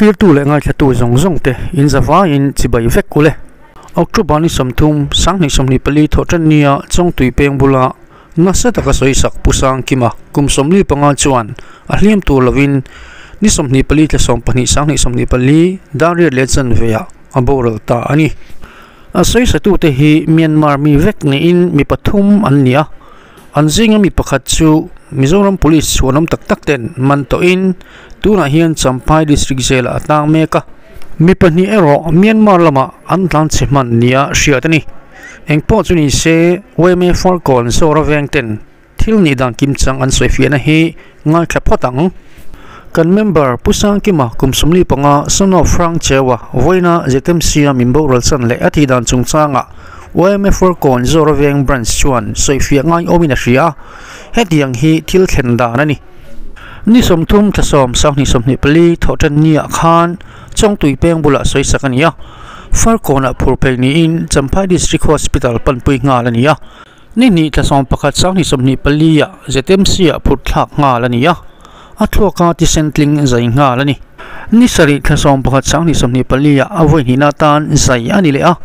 Thlirtu leh ngaithlatu zawng zawng te in zavaiin chibai vek ule. October ni 30, 2024 thawhṭan nia Chawngtui peng bula nasa taka sawisak Pu Sangkima kum 45 chuan a hliam tur lovin ni 24 thla 12 2024 dar riat leh chanveah a boral ta a ni. A sawisatute hi Myanmar mi vek niin mi pathum an ni a, an zinga mi pakhat chu Mizoram Police chhuanawm tak tak ten man tawhin tunah hian Champhai District Jail-ah a tang mek a. Mi pahnih erawh Myanmar lamah an tlanchhe hman nia hriat a ni. Engpawh chu ni se yma Farkawn Zora veng ten thil nih dan kimchang an sawifiahna hi ngaithla phawt ang. Kan member Pu Sangkima kum 45 son of Frank Chewa vawiina ZMC-a min boral chan leh a tih dan chungchangah yma Farkawn Zora veng branch chuan sawifiah ngai awmin a hria a, hetiang hi thil thlen dan a ni. Ni 30 thla 10 2024 thawhṭan niah khan Chawngtui peng bulah sawisak a ni a, Farkawnah phur phei niin Champhai District Hospital panpui nghal a ni a. Ni hnih thla 11 2024 ah ZMC ah phurh thlak nghal a ni a, a thluaka thisen tling zai nghal a ni. Ni sarih thla 11 2024 ah a vawi hnihna atan zai a ni leh a,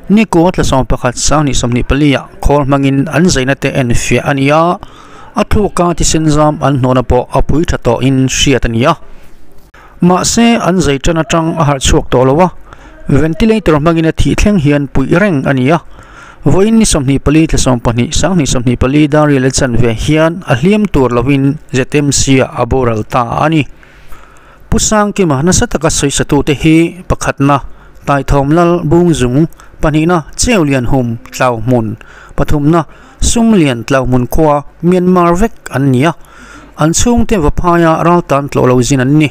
ni kua thla 11 2024 ah khawl hmangin an zaina te en fiah a ni a, a thluaka thisen zam an hnawhna pawh a pui tha tawhin hriat a ni a. Mahse, an zai tan atang a harh chhuak tawh lo a, ventilator hmangin a thih thleng hian puih reng a ni a. Vawiin ni 24 thla 12 2024 dar rial a chanve hian a hliam tur lovin ZMC-ah a boral ta a ni. Pu Sangkima nasa taka sawisatute hi pakhatna, Taithawm Lal Bungzung, pahnihna, Cheulian Hum Tlau Hmun, pathumna, Sumlian Tlau Hmun khua Myanmar vek an ni a, an chhungte Vaphaia raltan tlawh lo zin an ni.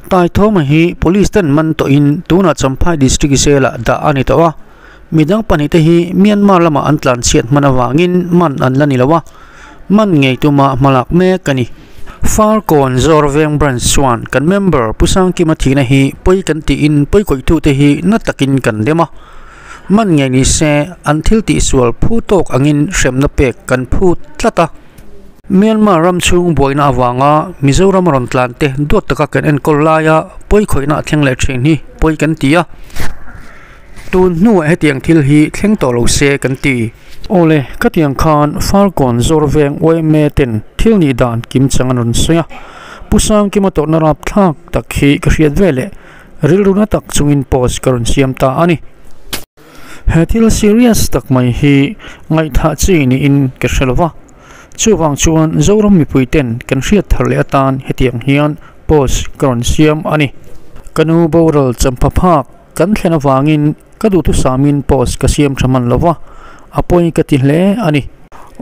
Taithawma hi Police ten man tawhin tunah Champhai District Jail-ah dah a ni tawh a, midang pahnihte hi Myanmar lamah an tlanchhiat hman avangin man an la ni lo a, man ngei tuma hmalak mek a ni. Farkawn Zawrveng Branch chuan kan member Pu Sangkima thihna hi pawi kan tiin pawi kawihtute hi na takin kan dem a, man ngei ni se an thil tihsual phu tawk angin hremna pek kan phut tlat a. Myanmar ram chhung buaina avanga Mizoram rawn tlan te duat taka kan enkawl laia pawi khawihna a thleng leh thin hi pawi kan ti a, tun hnuah hetiang thil hi thleng tawh lo se kan ti. Awle, khatiang khan Farkawn Zawrveng yma ten thil nih dan kimchang an rawn sawi a, Pu Sangkima tawrhna rapthlak tak hi ka hriat veleh rilru na tak chungin post ka rawn siam ta a ni. He thil serious tak mai hi ngaihthah chi niin ka hre lo va, chuvang chuan Zoram mipui ten kan hriat thar leh atan hetiang hian post ka rawn siam a ni. Ka nu boral champha phak kan thlen avangin ka duhthusamin post ka siam tha hman lo va, a pawi ka ti hle a ni.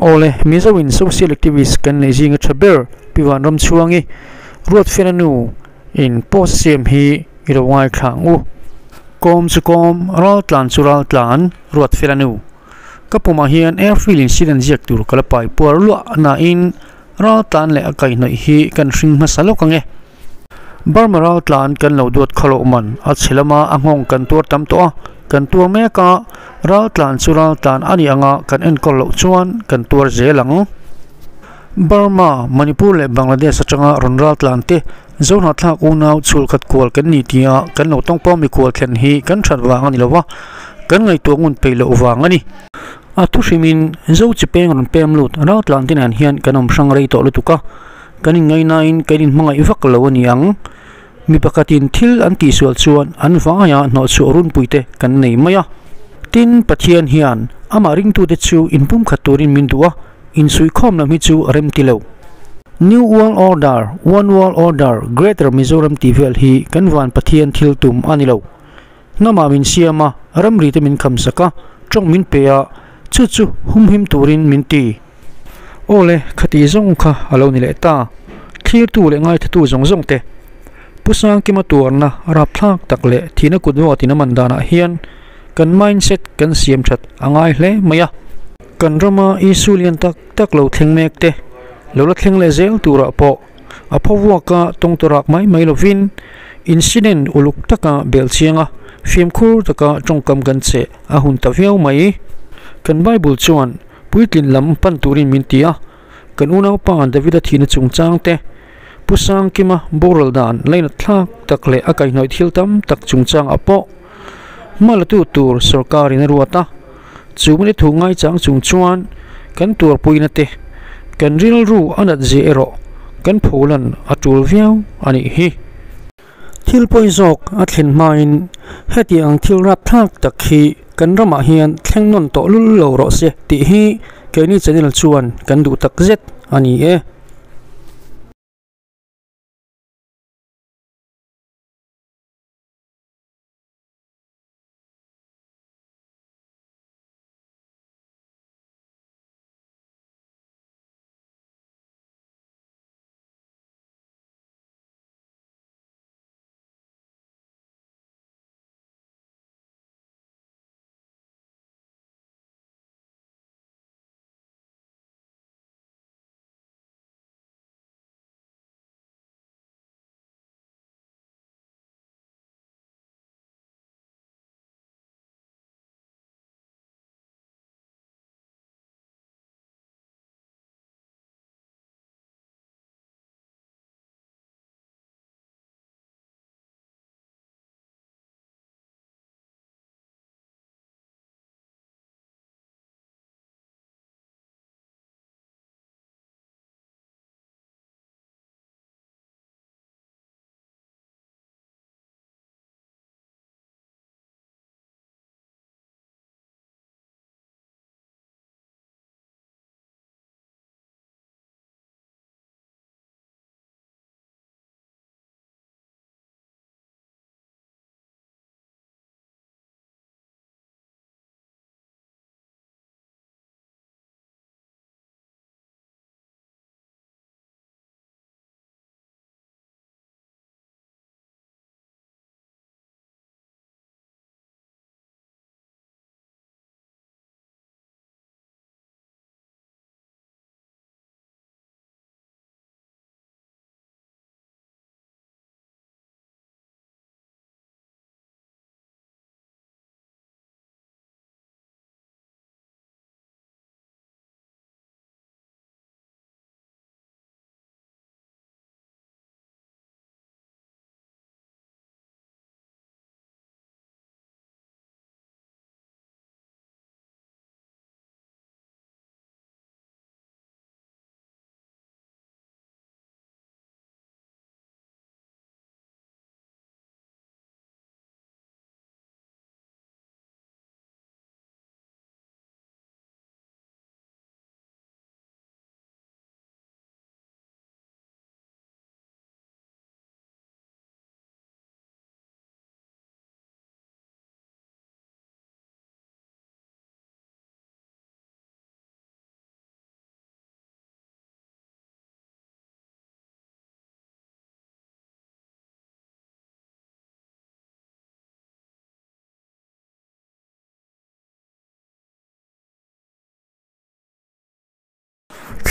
Awle, Mizoin social activist kan neih zinga tha ber Pi Vanramchhuangi, Ruatfela nu in post siam hi i lo ngaithla ang u. Kawm chu kawm, ral tlan chu ral tlan, ruat fel a nu. Ka pumah hian airfield incident ziak tur ka la pai puar luah nain ral tlan leh a kaihhnawih hi kan hring hmasa lawk ang e. Burma ral tlan kan lo duat khaw loh man a chhe lama a nghawng kan tuar tam tawh a, kan tuar mek a, ral tlan chu ral tlan a nih anga kan enkawl loh chuan kan tuar zel ang. Burma, Manipur leh Bangladesh atanga rawn ral tlan te Zohnahthlak unau chhulkhat kual kan ni tia kan lo tawngpawng mikhual thlen hi kan that vang a ni lo va, kan ngaihtuah ngun peih loh vang a ni. A thu hrimin Zo chi peng rawn pem lut ral tlan te nen hian kan awm hrang rei tawh lutuk a, kan inngainain kan inhmangaih vak lo a ni ang. Mi pakhatin thil an tihsual chuan an vaia hnawhchhuah runpui te kan nei mai a. Tin, Pathian hian amah ringtute chu inpumkhat turin min duh a, insuihkhawm lam hi chu a rem ti lo. New World Order, One World Order, Greater Mizoram tih vel hi kan van Pathian thil tum a ni lo. Hnamah min siam a, ramri te min khamsak a, tawng min pe a, chu chu humhim turin min ti. Awle, khati zawng kha a lo ni leh ta. Thlirtu leh ngaithatu zawng zawng te. Pu Sangkima tuarna rapthlak tak leh thihna kut ruatin a man danah hian kan mindset kan siam that a ngai hle mai a. Kan rama issue lian tak tak lo thleng mek te, lo la thleng leh zel turah pawh a pho vuaka tawng tawrak mai mai lovin incident uluk taka bel chiang a, fimkhur taka tawngkam kan che a hun ta viau mai. Kan Bible chuan puitlin lam pan turin min ti a, kan unaupa Davida thihna chungchang te. Pu Sangkima boral dan lainat thlak tak leh a kaihhnawih thil tam tak chungchangah pawh hma la tu tur sawrkarin a ruat a, chu mite thu ngaichang chung chuan kan tuarpuina te kan rilru a nat zia erawh kan pholan a tul viau a nih hi. Thil pawi zawk a thlen hmain hetiang thil rapthlak tak hi kan ramah hian thleng nawn tawh lul lo rawh se tih hi keini channel chuan kan duh tak zet a ni e.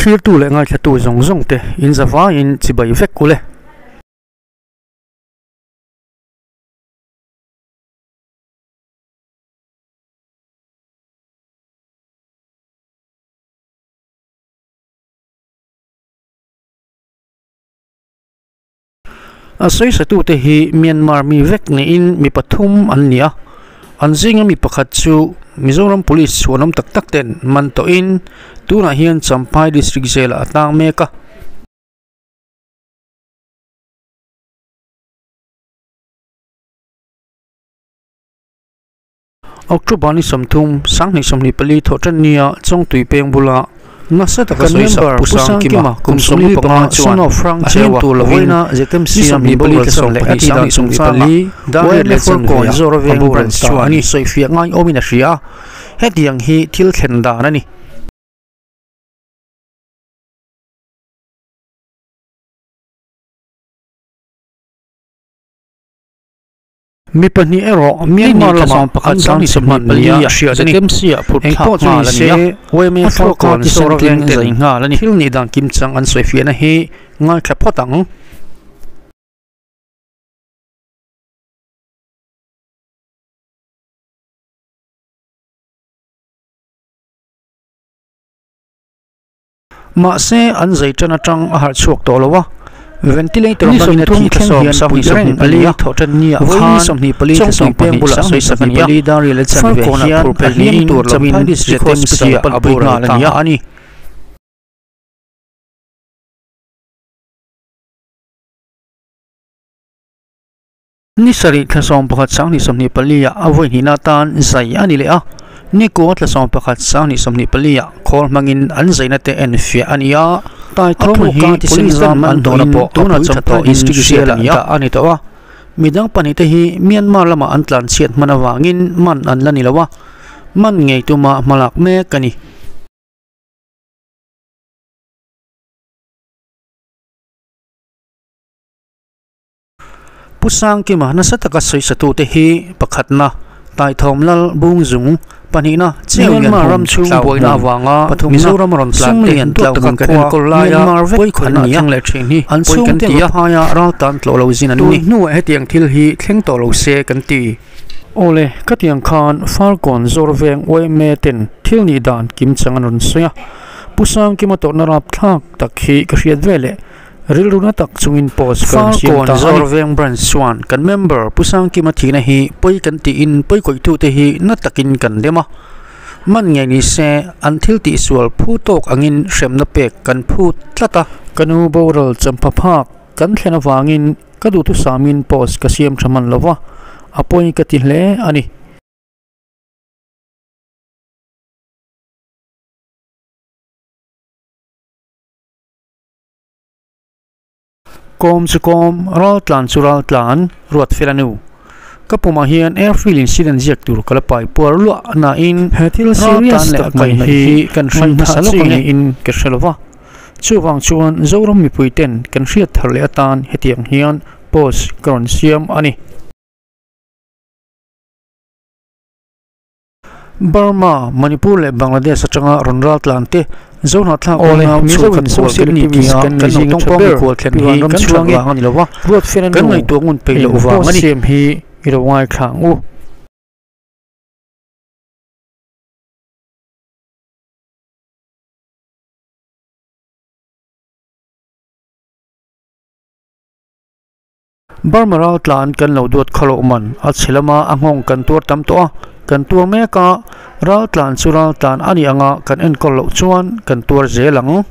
Thlirtu leh ngaithlatu zawng zawng te in zavaiin chibai vek ule. A sawisatute hi Myanmar mi vek niin mi pathum an ni a, an zinga mi pakhat chu Mizoram Police chhuanawm tak tak ten man tawhin tunah hian Champhai District Jail ah a tang mek a. October ni 30, 2024 thawhṭan nia Chawngtui peng bula nasa taka sawisak Pu Sangkima kum 25 chuan a hlim tur lovin ni 24 thla 20 24 dar leh chanve ah a boral ta a ni. Sawifiah ngai awmin a hria a, hetiang hi thil thlen dan a ni. Mi pahnih erawh Myanmar lama an dang chhe hman nia a hriat a ni. Engpawh chu ni se, a thluaka thisen tling ten thil nih dan kimchang an sawifiahna hi ngaithla phawt ang. Mahse, an zai tan atang a harh chhuak tawh lo a, Ventilator hmangin a thi thla sawm sang hian pui reng a ni a, vawiin 24 thla 12 bulah sawisak a ni a, Farkawnah phur phel niin Champhai District Hospital a boral ta a ni. Ni sarih thla 11 sanghnih 24 ah a vawi hnihna atan zai a ni leh a, ni kua thla 11 sanghnih 24 ah khawl hmangin an zaina te en fiah a ni a, Taithawma hi police ten man hnawhna pawh tuna Champhai District Jail ah dah a ni tawh a, midang pahnih te hi Myanmar lamah an tlanchhiat hman avangin man an la ni lo a, man ngei tuma hmalak mek a ni. Pu Sangkima nasa taka sawisatute hi pakhatna, Taithawm Lal Bungzung, pahnihna, Cheu Lian Hum, Tlau Hmun, pathumna, Sum Lian Tlau Hmun kan enkawl laia pawi khawihna a thleng leh thin hi an chhungte Vaphai-a ral tan tlawh lo zin an ni. Tun hnuah hetiang thil hi thleng tawh lo se kan ti. Awle, khatiang khan Farkawn Zawrveng yma ten thil nih dan kimchang an rawn sawi a, Pu Sangkima tawrhna rapthlak tak hi ka hriat veleh Rilru na tak chungin post ka rawn siam ta a ni. Farkawn Zawrveng Branch chuan kan member Pu Sangkima thihna hi pawi kan tiin pawi kawihtute hi na takin kan dem a. Man ngei ni se an thil tihsual phu tawk angin hremna pek kan phut tlat a. Ka nu boral champha phak kan thlen avangin ka duhthusamin post ka siam tha hman lo va, a pawi ka ti hle a ni. Kawm chu kawm, ral tlan chu ral tlan, ruat fel a nu. Ka pumah hian airfield incident ziak tur ka la pai puar luah nain he thil serious tak mai hi kan hriat hmasa lawk ange in ka hre lova. Chuvang chuan Zoram mipui ten kan hriat thar leh atan hetiang hian post ka rawn siam a ni. Burma, Manipur leh Bangladesh atanga rawn ral tlan te Zohnahthlak unau chhungkhat kual kan ni tia kan lo tawngpawng mikual thlen hi kan chhuak vang a ni lo a, kan ngaihtuah ngun peih loh vang a ni. Burma ral tlan kan lo duat kha loh man a chhe lama a nghawng kan tuar tam tawh a, kan tuar mek a, ral tlan chu ral tlan a nih anga kan enkawl loh chuan kan tuar zel ang.